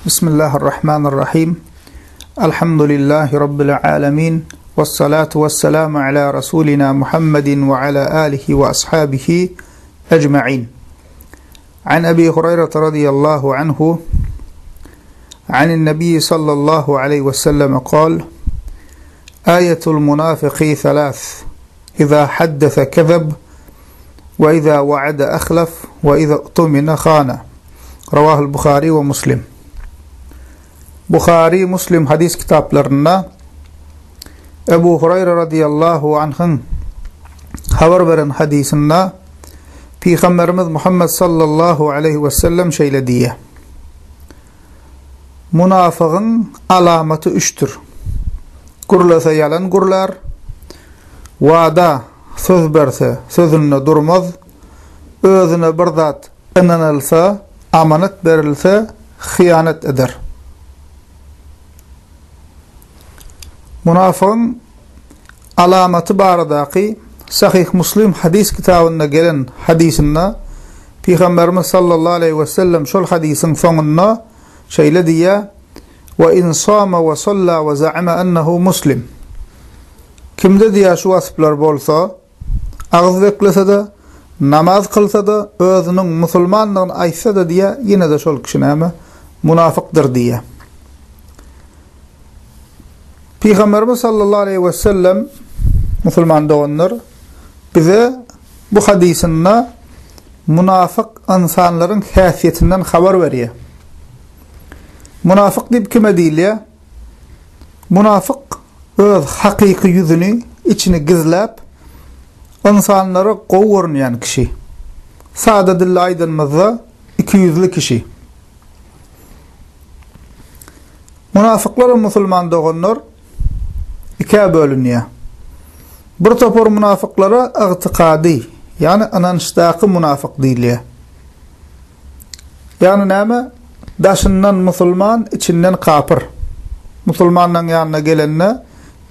Bismillahirrahmanirrahim. Elhamdülillahi Rabbil alemin. Vessalatu vesselamu ala Rasulina Muhammedin ve ala alihi ve ashabihi ecma'in. An Ebi Hureyre radıyallahu anhu عن النبي صلى الله عليه وسلم قال آية المنافق ثلاث إذا حدث كذب وإذا وعد أخلف وإذا اؤتمن خان رواه البخاري ومسلم Buhary, Muslim hadis kitaplarynda Ebu Hurayra radıyallahu anhyň habar beren hadysynda Pygamberimiz Muhammed sallallahu aleyhi we sellem şeýle diýýär. Munafygyň alamaty üçdür. Gürlese ýalan gürlär, wada, söz berse, sözünde durmaz, özüne bir zat ynanylsa, amanat berilse, hyýanat eder. Munafygyň alamaty baradaky Sahyh Muslim hadys kitabynda gelen hadysynda Pygamberimiz sallallahu aleýhi we sellem şol hadysyň soňunda şeýle diýýär, Wa in sama we salla we za'ama ennehu muslim. Kimde diýýär şu wasplar bolsa, agyz beklese-de, namaz kylsa-da, özüniň musulmandygyny aýtsa-da diýýär, ýene-de şol kişi näme? Munafykdyr diýýär. Pygamberimiz sallallahu aleýhi we sellem musulman doganlar bize bu hadysynda munafyk ynsanlaryň häsiýetinden habar berýär. Munafyk diýip kime diýilýär? Munafyk öz hakyky ýüzüni, içini gizläp, ynsanlara gowy görünýän kişi. Sada dilde aýdanymyzda, ikiýüzli kişi. Munafyklar we musulman doganlar ikä bölünýär. Bir topar munafyklara ygtykady, ýagny ynançdaky munafyk diýilýär. Ýagny näme? Daşyndan musulman, içinden kapyr. Musulmanlaryň ýanyna gelende,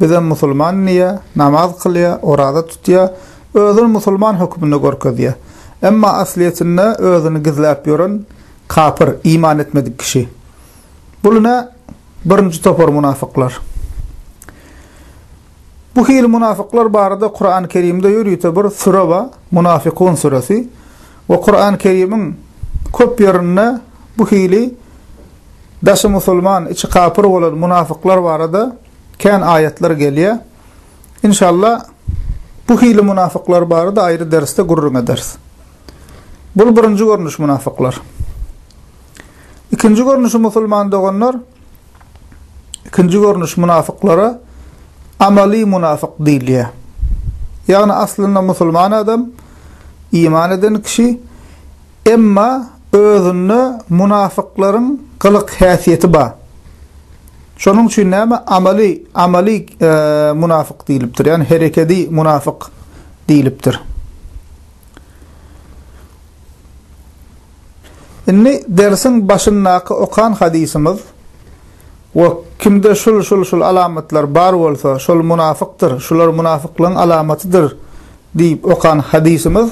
bizem musulman diýýär, namaz kylýar, oraza tutýar, özüni musulman hökmünde görkezýär. Emma aslyýetinde özüni gizläp ýören kapyr, iman etmedik kişi. Bul ine birinji topar munafyklar. Bu hili munafyklar barada Kurany Kerimde ýörite bir süre bar, Munafykun süresi. We Kurany Kerimiň köp ýerinde bu hili daşy musulman, içi kapyr bolan munafyklar barada kän aýatlar gelýär. Inşallah bu hili munafyklar barada aýry dersde gürrüň ederis. Bul birinji görnüş munafyklar. Ikinji görnüşi musulman doganlar, ikinji görnüş munafyklara amaly munafyk diýilýär. Ýagny aslynda musulman adam, iman eden kişi, emma özünde munafyklaryň gylyk häsiýeti bar. Şonuň üçin näme amaly amaly e, munafyk diýlipdir. Ýagny herekedi munafyk diýlipdir. Indi dersiň başyndaky okan hadysymyz, We kimde şul şul şul alamatlar bar bolsa, şol munafykdyr, şular munafyklygyň alamatydyr diýip okan hadysymyz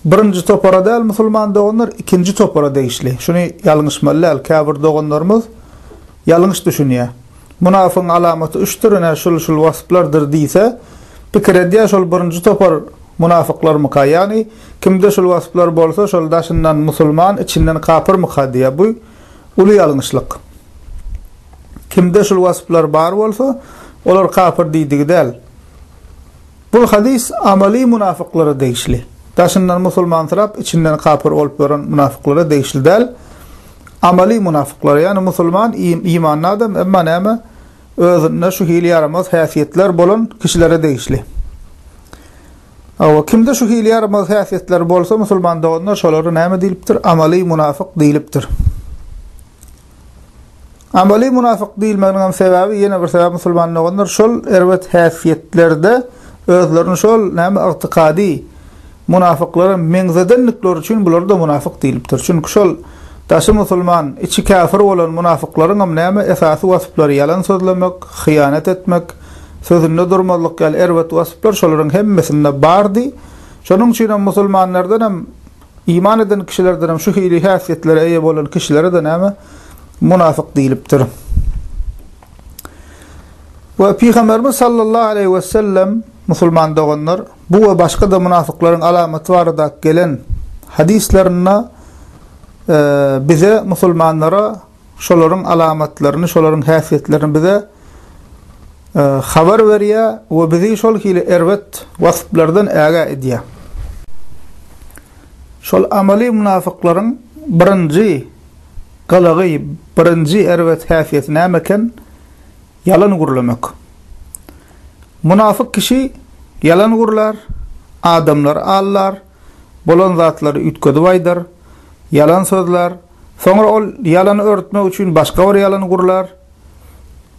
birinji topara däl musulman doganlar, ikinji topara degişli. Şuny ýalňyşmaly däl, käbir doganlarymyz ýalňyş düşünýär. Munafygyň alamaty üçdür, ine şul-şul wasplardyr diýse, pikir edýär şol birinji topar munafyklarmyka, ýagny kimde şul wasplar bolsa, şol daşyndan musulman, içinden kapyrmyka diýýär. Bu uly ýalňyşlyk. Kimde şul wasplar bar bolsa, olar kapyr diýdigi däl. Bul hadys amaly munafyklara degişli. Daşyndan musulmansyrap, içinden kapyr bolup ýören munafyklara degişli däl. Amaly munafyklara, ýagny musulman, imanly adam, emma näme, özünde şu hili ýaramaz häsiýetler bolan kişilere degişli. Hawa, kimde şu hili ýaramaz häsiýetler bolsa, musulman doganlar, şolara näme diýlipdir? Amaly munafyk diýlipdir. Amaly munafyk diýilmeginiň hem sebäbi, ýene bir sebäp musulman doganlar şol erbet häsiýetlerde özlerini şol näme ygtykady munafyklara meňzedendikleri üçin bular-da munafyk diýlipdir. Çünki şol daşy musulman, içi käfir bolan munafyklaryň hem näme esasy wasplary ýalan sözlemek, hyýanat etmek, sözünde durmazlyk ýaly erbet wasplar şolaryň hemmesinde bardy. Şonuň üçin hem musulmanlardan hem Iman eden kişilerdenem şu hili häsiýetlere eýe bolan kişilere-de näme? Munafyk diýlipdir. We Pygamberimiz sallallahu aleýhi we sellem musulman doganlar bu we başga-da munafyklaryň alamaty barada gelen hadyslarynda bize musulmanlara şolaryň alamatlaryny, şolaryň häsiýetlerini bize habar berýär we bizi şol hili erbet wasplardan ägä edýär. Şol amaly munafyklaryň birinji gylygy, birinji erbet häsiýeti näme eken? Ýalan gürlemek. Munafyk kişi ýalan gürlär, adamlary aldar, bolan zatlary üýtgedip aýdar, ýalan sözlär, soňra ol ýalany örtmek üçin başga bir ýalan gürlär.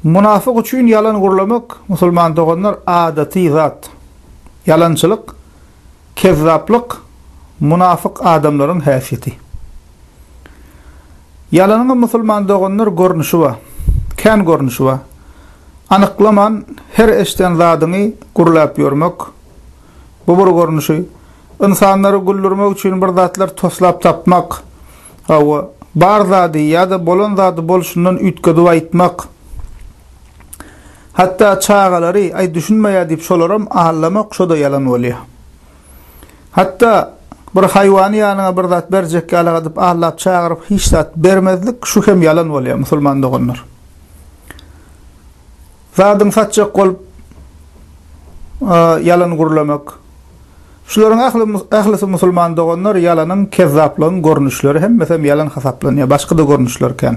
Munafyk üçin ýalan gürlemek, musulman doganlar, adaty zat. Ýalançylyk, kezzaplyk munafyk adamlaryň häsiýeti. Ýalanyňam musulman doganlar görnüşi bar. Kän görnüşi bar. Anyklaman her eşden zadyňy gürläp ýörmek. Bu bir görnüşi. Ynsanlary güldürmek üçin bir zatlar toslap tapmak. Hawa, bar zady ýa-da bolan zady bolşundan üýtgedip aýtmak. Hatda çagalary, aý düşünmeýär diýip şolaram aldamak şo-da ýalan bolýar. Hatda bir haýwany ýanyňa bir zat berjek ýaly edip aldap çagyryp hiç zat bermezlik şu hem ýalan bolýar musulman doganlar. Zadyň satjak bolup ýalan gürlemek. Şularyň ähli ählisi musulman doganlar ýalanyň kezzaplygyň görnüşleri hemmesem ýalan hasaplanýar. Başga-da görnüşler kän.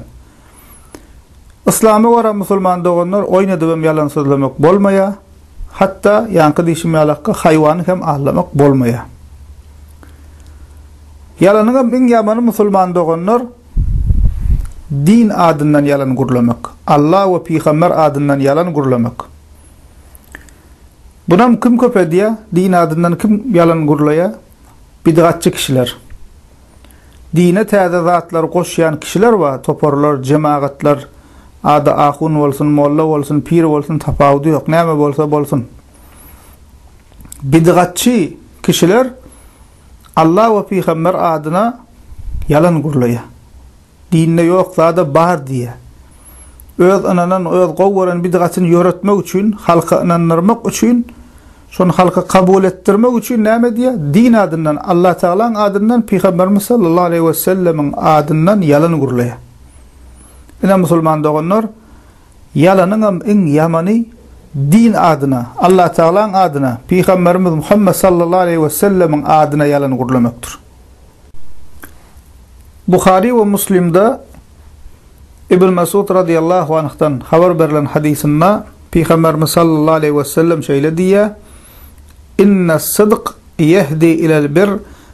Yslama görä musulman doganlar oýun edibem ýalan sözlemek bolmaýar. Hatda ýaňky diýşim ýalakka haýwany hem aldamak bolmaýar. Ýalanyňam iň ýamany musulman doganlar din adyndan ýalan gürlemek. Allah we pygamber adyndan ýalan gürlemek. Bunam kim köp edýär? Din adyndan kim ýalan gürleýär? Bidgatçy kişiler. Dine täze zatlar goşýan kişiler bar, toparlar, jemagatlar, ady ahun bolsun, molla bolsun, pir bolsun tapawudy ýok, näme bolsa bolsun. Bidgatçy kişiler Allah we pygamber adyna ýalan gürleýär. Dinde ýok zada bar diýýär. Öz ynanan, öz gowy gören bidgatyny ýöretmek üçin, halka ynandyrmak üçin, şony halka kabul etdirmek üçin näme edýär? Din adyndan, Allatagalaň adyndan, Pygamberimiz sallallahu aleýhi wesellemiň adyndan ýalan gürleýär. Ine musulman doganlar, ýalanyňam iň ýamany din adyna, Allatagalaň adyna, Pygamberimiz Muhammet sallallahu aleýhi wesellemiň adyna ýalan gürlemekdir. Buhary we Muslimde Ibn Mesud radyýallahu anhdan habar berlen hadysynda Pygamberimiz sallallahu aleýhi we sellem şeýle diýýär, Innes-sydk ýehdi ilel bir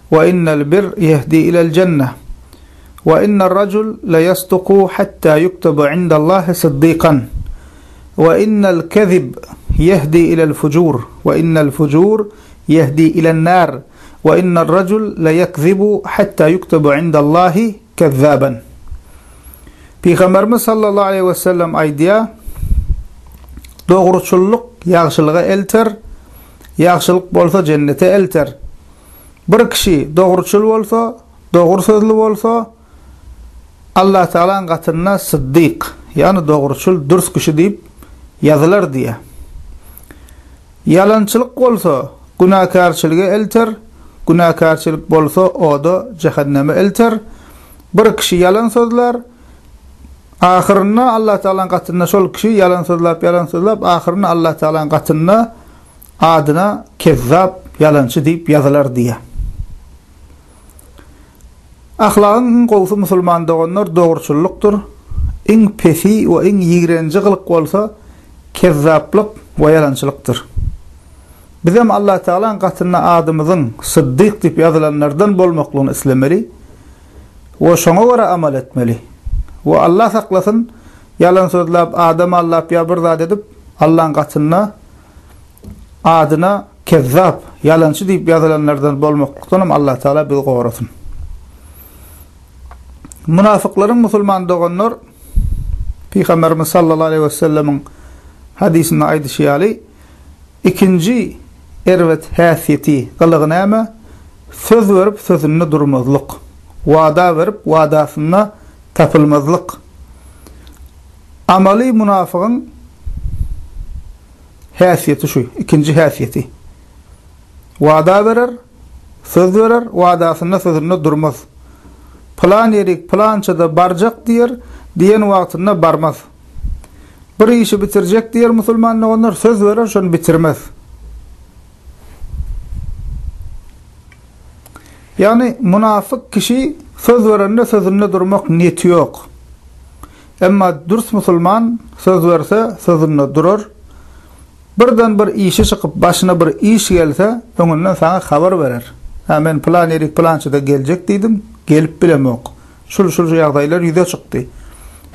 we innel bir ýehdi ilel jenneh. We inner-rajul leýasduku hatta ýuktabu indallahi syddykan. We innel kezib ýehdi ilel fujur we innel fujur ýehdi ilen-nar. Wa inner rajul la ýekzibu hatta ýuktabu indallahi kezzaban. Pygamberimiz sallallahu aleýhi we sellem aýdýar, Dogruçyllyk ýagşylyga elter, ýagşylyk bolsa jennete elter. Bir kişi dogruçyl bolsa, dogry sözli bolsa, Allah Tagalaň gatynda syddyk, ýagny dogruçyl, dürs kişi diýip ýazylar diýýär. Ýalançylyk bolsa, günäkärçilige elter, günäkärçilik bolsa, oda, jähenneme elter. Bir kişi ýalan sözlär, ahyrynda Allatagalaň gatynda şol kişi ýalan sözläp, ýalan sözläp, ahyrynda Allatagalaň gatynda adyna kezzap, ýalançy diýip ýazylar diýýär. Ahlagyň iň gowusy musulman doganlar dogruçyllykdyr. Iň pesi we iň ýigrenji gylyk bolsa kezzaplyk we ýalançylykdyr. Bizem Allatagalaň gatynda adymyzyň Syddyk diýip ýazylanlardan bolmaklygyny islemeli we şoňa görä amal etmeli. We Allah saklasyn ýalan sözläp, adam aldap ýa bir zat edip Allaň gatynda adyna Kezzap, ýalançy diýip ýazylanlardan bolmaklykdanam Allah Tagala bizi gorasyn. Munafyklaryň musulman doganlar Pygamberimiz sallallahu aleýhi we sellemiň hadysynda aýdyşy ýaly, ikinji erbet häsiýeti, gylygy näme? Söz berip sözünde durmazlyk. Wada berip wadasynda tapylmazlyk. Amaly munafygyň häsiýeti şu, ikinji häsiýeti. Wada berer, söz berer, wadasynda sözünde durmaz. Pylan ýerik pylançada barjak diýer, diýen wagtynda barmaz. Bir işi bitirjek diýer musulman doganlar, söz berer, şony bitirmez. Ýagny munafyk kişi söz berende sözünde durmak niýeti ýok. Emma dürs musulman söz berse sözünde durar. Birden bir işi çykyp başyna bir iş gelse öňünden saňa habar berer. Hä men pylan ýerik pylançada geljek diýdim, gelip bilemok. Şul şul ýagdaýlar ýüze çykdy.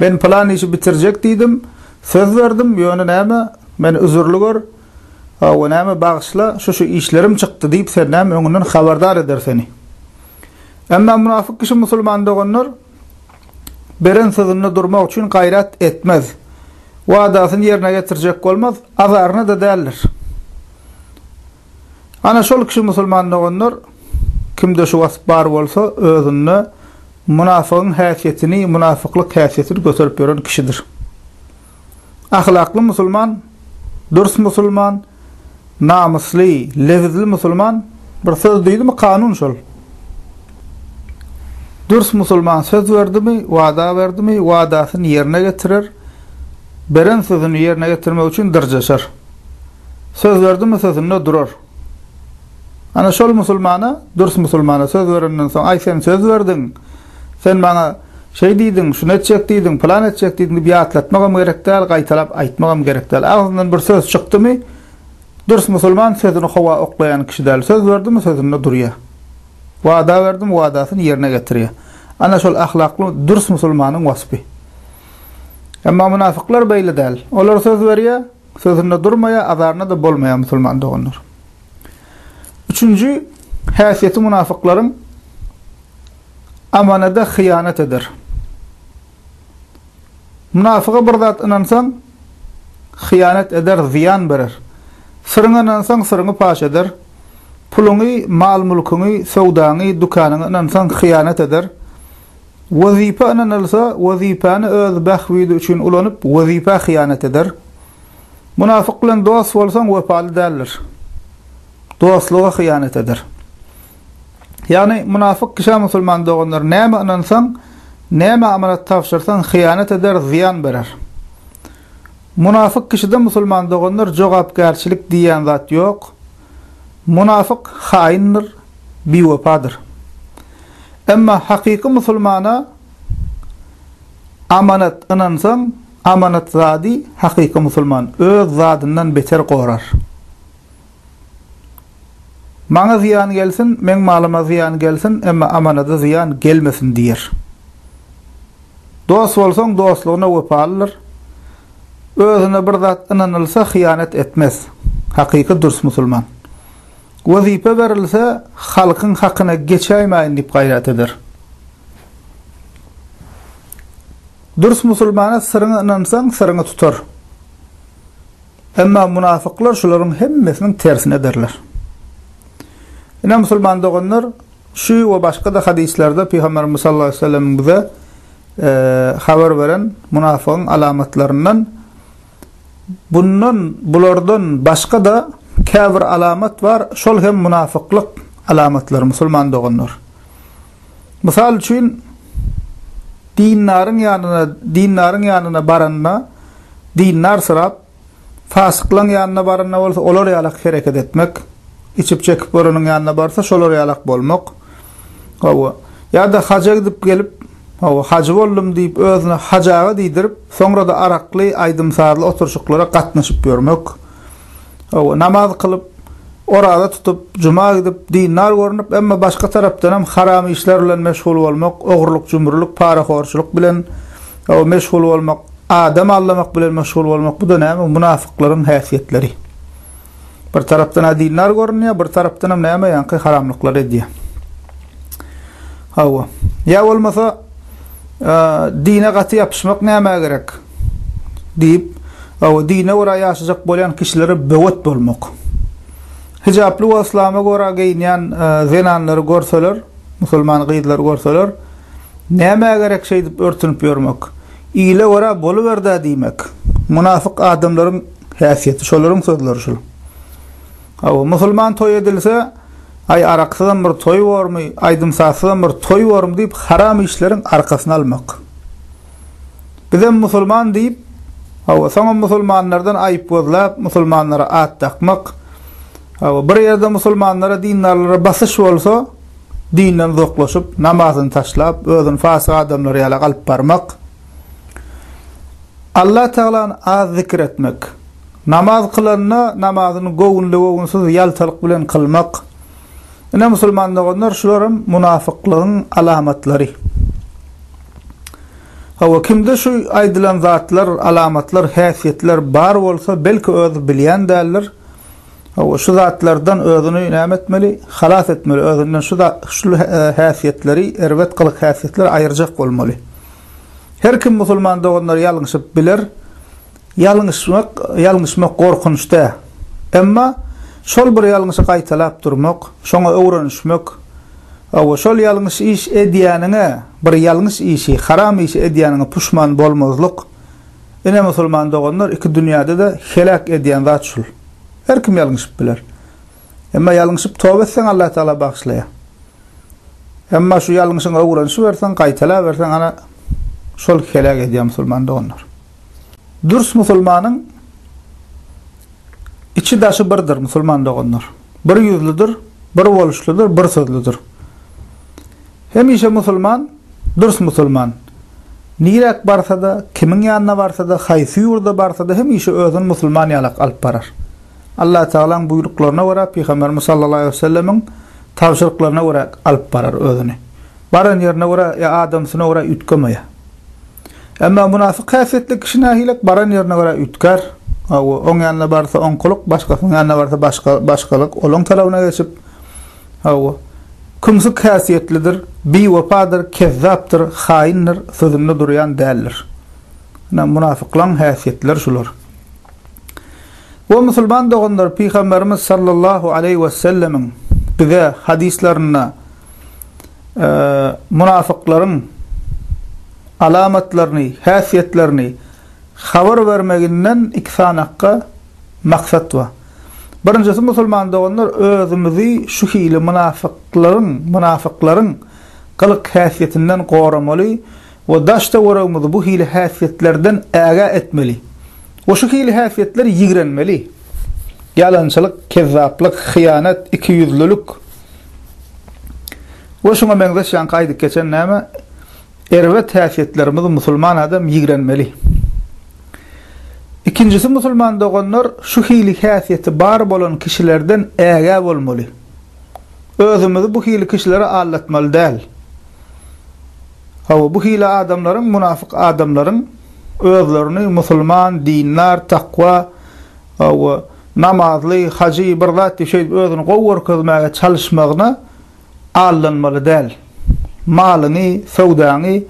Men pylan işi bitirjek diýdim, söz berdim, ýöne näme, meni üzürli gör, Hawa, näme, bagyşla, şu-şu işlerim çykdy diýip, sen näme, öňünden habardar eder seni. Emma mynafyk kişi musulman doganlar beren sözünde durmak üçin gaýrat etmez. Wadasyny ýerine getirjek bolmaz, azaryna-da däldir. Ana şol kişi musulman doganlar, kimde şu wasp bar bolsa, özünde mynafygyň häsiýetini, mynafyklyk häsiýetini göterip ýören kişidir. Ahlakly musulman, dürs musulman, namysly, lebizli musulman bir söz diýdimi kanun şol. Dürs musulman söz berdimi, wada berdimi, wadasyny ýerine getirer, beren sözüni ýerine getirmek üçin dyrjaşar. Söz berdimi sözünde durar. Ana şol musulmana, dürs musulmana söz berenden soň, aý sen söz berdiň, sen maňa şeý diýdiň, şuny etjek diýdiň, pylan etjek diýdiň diýip ýatlatmagam gerek däl, gaýtalap aýtmagam gerek däl. Agzyndan bir söz çykdymy, dürs musulman sözüni howa oklaýan kişi däl. Söz berdimi, sözünde durýar. Wada berdimi, wadasyny ýerine getirýär. Ana şol ahlakly dürs musulmanyň waspy. Emma munafyklar beýle däl. Olar söz berýär, Sözünde durmaýar, azaryna-da bolmaýar musulman doganlar. Üçünji häsiýeti munafyklaryň amanada hyýanat eder. Munafyga bir zat ynansaň, hyýanat eder, zyýan berer. Syryňy ynansaň, syryňy paş eder. Puluňy, mal-mülküňi, söwdaňy, dükanyňy ynansaň, hyýanat eder. Wezipe ynanylsa, wezipäni öz bähbidi üçin ulanyp, wezipä hyýanat eder. Munafyk bilen dost bolsaň, wepaly däldir. Dostluga hyýanat eder. Ýagny, munafyk kişä musulman doganlar näme ynansaň, näme amanat tabşyrsaň, hyýanat eder, zyýan berer. Munafyk kişide musulman doganlar jogapkärçilik diýýän zat ýok. Munafyk haýyndyr, biwepadyr. Emma hakyky musulmana amanat ynansaň, amanat zady hakyky musulman öz zadyndan beter gorar. Maňa zyýan gelsin, meň malyma zyýan gelsin, emma amanada zyýan gelmesin diýer. Dost bolsaň, dostlugyna wepalydyr. Özüne bir zat ynanylsa, hyýanat etmez. Hakyky dürs musulman. Wezipe berilse, halkyň hakyna geçäýmäýin diýip gaýrat eder. Dürs musulmana syryňy ynansaň, syryňy tutar. Emma munafyklar şularyň hemmesiniň tersini ederler. Ine musulman doganlar, şu we başga-da hadyslarda Pygamberimiz sallallahu aleyhi ve sellemiň bize habar beren munafygyň alamatlaryndan Bundan, bulardan başga-da käbir alamat bar, şol hem munafyklyk alamatlary, musulman doganlar. Mysal üçin, dindaryň ýanyna, dindaryň ýanyna baranda, dindar syrap, fasyklaň ýanyna baranda bolsa olar ýalak hereket etmek, içip-çekip göreniň ýanyna barsa şolar ýalak bolmak. Hawa. Ýa-da haja gidip gelip, Hawa, hajy boldum diýip, özüne Hajy aga diýdirip, soňra-da arakly, aýdym-sazly oturyşyklara gatnaşyp ýörmek. Hawa, namaz kylyp, oraza tutup, juma gidip, dindar görnüp, emma başga tarapdanam haram işler bilen meşgul bolmak, ogurlyk-jümrülik, parahorçulyk bilen, hawa, meşgul bolmak, adam aldamak bilen meşgul bolmak, bu-da näme, munafyklaryň häsiýetleri. Bir tarapdan-a dindar görünýär, bir tarapdanam näme ýaňky haramlyklary edýär. Hawa. Ýa bolmasa dine gaty ýapyşmak nämä gerek? diýip, hawa, dine görä ýaşajak bolýan kişilere böwet bolmak. Hijaply we yslama görä geýinýän zenanlary görseler, musulman gyzlary görseler, nämä gerek şeýdip örtünip ýörmek? Ile görä boluber-dä diýmek. Munafyk adamlaryň häsiýeti, şolaryň sözleri şul. Hawa, musulman toý edilse, aý araksyzam bir toý bormy, aýdym-sazsyzam bir toý bormy diýip haram işleriň arkasyny almak. Bizem musulman diýip, hawa, soňam musulmanlardan aýyp gözläp, musulmanlara at dakmak. Hawa, bir ýerde musulmanlara, dindarlara basyş bolsa, dinden uzaklaşyp, namazyny taşlap, özüni fasyk adamlar ýaly alyp barmak. Allah Tagalany az zikir etmek. Namaz kylanda namazyny göwünli-göwünsiz ýaltalyk bilen kylmak. Ine musulman doganlar şularam munafyklygyň alamatlary. Hawa kimde şu aýdylan zatlar, alamatlar, häsiýetler bar bolsa belki özi bilýän däldir. Hawa şu zatlardan özüni näme etmeli? Halas etmeli. Özünden şu şu häsiýetleri, erbet gylyk häsiýetleri aýyrjak bolmaly. Her kim musulman doganlar ýalňyşyp biler. Ýalňyşmak, ýalňyşmak gorkunç däl. Emma şol bir ýalňyşy gaýtalap durmak, şoňa öwrenişmek, hawa, şol ýalňyş iş edýäniňe, bir ýalňyş işi, haram işi edýäniňe puşman bolmazlyk, ine musulman doganlar iki dünýäde-de heläk edýän zat şul. Her kim ýalňyşyp biler. Emma ýalňyşyp toba etseň Allatagala bagyşlaýar. Emma şu ýalňyşyňa öwrenişiberseň, gaýtalaberseň ana şol heläk edýär musulman doganlar. Dürs musulmanyň içi daşy birdir musulman doganlar. Bir ýüzlüdir, bir boluşlydyr, bir sözlüdir. Hemişe musulman, dürs musulman. Niräk barsa-da, kimiň ýanyna barsa-da, haýsy ýurda barsa-da hemişe özüni musulman ýalak alyp barar. Allah Tagalaň buýruklaryna görä, Pygamberimiz sallallahu aleýhi we sellemiň tabşyryklaryna görä alyp barar özüni. Baran ýerine görä ýa adamsyna görä üýtgemeýär. Emma munafyk häsiýetli kişi nähilek baran ýerine görä üýtgär. Hawa, oň ýanyna barsa oňkulyk, başgasynyň ýanyna barsa başga, başgalyk, olaň talabyna geçip, hawa, kümsük häsiýetlidir, biwepadyr, kezzapdyr, haýyndyr, sözünde durýan däldir. Ine, munafyklaň häsiýetleri şular. We musulman doganlar, Pygamberimiz sallallahu aleýhi we sellemiň bize hadyslarynda munafyklaryň alamatlaryny, häsiýetlerini habar bermeginden iki sanakga maksat bar. Birinjisi musulman doganlar özümizi şu hili munafyklaryň, munafyklaryň gylyk häsiýetinden goramaly we daş-töweregimizi bu hili häsiýetlerden ägä etmeli we şu hili häsiýetleri ýigrenmeli. Ýalançylyk, kezzaplyk, hyýanat, ikiýüzlülik we şuňa meňzeş ýaňky aýdyp geçen näme erbet häsiýetlerimizi musulman adam ýigrenmeli. Ikinjisi musulman doganlar şu hili häsiýeti bar bolan kişilerden ägä bolmaly. Özümizi bu hili kişilere aldatmaly däl. Hawa, bu hili adamlaryň, munafyk adamlaryň özlerini musulman, dindar, takwa, hawa, namazly, hajy bir zat diýip şeýdip özüni gowy görkezmäge çalyşmagyna aldanmaly däl. Malyňy, söwdaňy,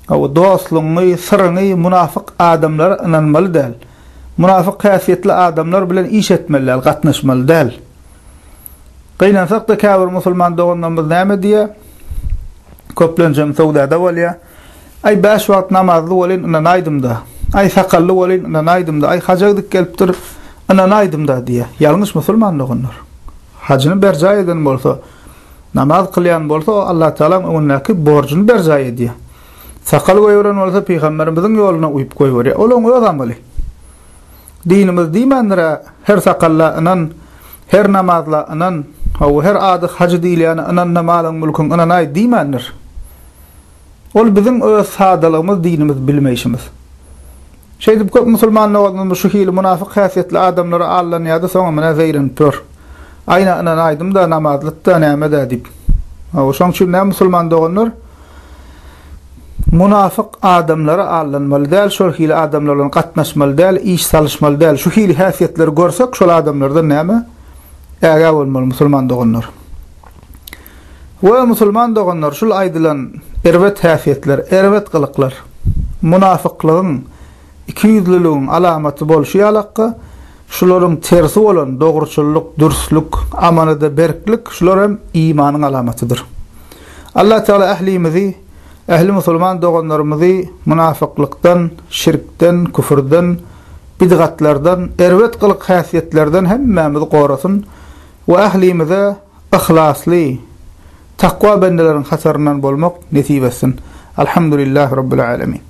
hawa, dostlugyňy, syryňy munafyk adamlara ynanmaly däl. Munafyk häsiýetli adamlar bilen iş etmeli däl, gatnaşmaly däl. Gynansak-da käbir musulman doganlarymyz näme diýýär? Köplenjem söwdada bolýar. Aý bäş wagt namazly welin ynanaýdym-da. Aý sakally welin ynanaýdym-da. Aý haja gidip gelipdir, ynanaýdym-da diýýär. Ýalňyş musulman doganlar. Hajyny berjaý eden bolsa, namaz kylýan bolsa o Allatagalaň öňündäki borjuny berjaý edýär. Sakal goýberen bolsa pygamberimiziň ýoluna uýup goýberýär. Ol oň öz amaly. Dinimiz diýmändir-ä, her sakalla ynan, her namazla ynan, hawa, her ady hajy diýilýäne ynan-da malyň-mülküň ynanaý diýmändir. Ol biziň öz sadalygymyz, dinimiz bilmeýşimiz. Şeýdip köp musulman doganlarymyz şu hili munafyk häsiýetli adamlara aldanýar-da, soňam ine zeýrenip ýör. Aýna ynanaýdym-da, namazlyt-da, näme-dä diýip. Hawa, şoň üçin näme musulman doganlar? Munafyk adamlara aldanmaly däl, şol hili adamlar bilen gatnaşmaly däl, iş salyşmaly däl. Şu hili häsiýetleri görsek, şol adamlardan näme? Ägä bolmaly musulman doganlar. We musulman doganlar, şul aýdylan erbet häsiýetler, erbet gylyklar munafyklygyň, ikiýüzlüligiň alamaty bolşy ýalakka, şularyň tersi bolan dogruçyllyk, dürslük, amanada berklik, şular hem imanyň alamatydyr. Allah Teala ählimizi. Ähli musulman doganlarymyzy mynafyklykdan, şirkden, küfürden, bidgatlardan, erbet gylyk-häsiýetlerden hemmämizi gorasyn we ählimize yhlasly, takwa bendeleriň hataryndan bolmak nesip etsin. Alhamdulillahi Rabbil Alemin.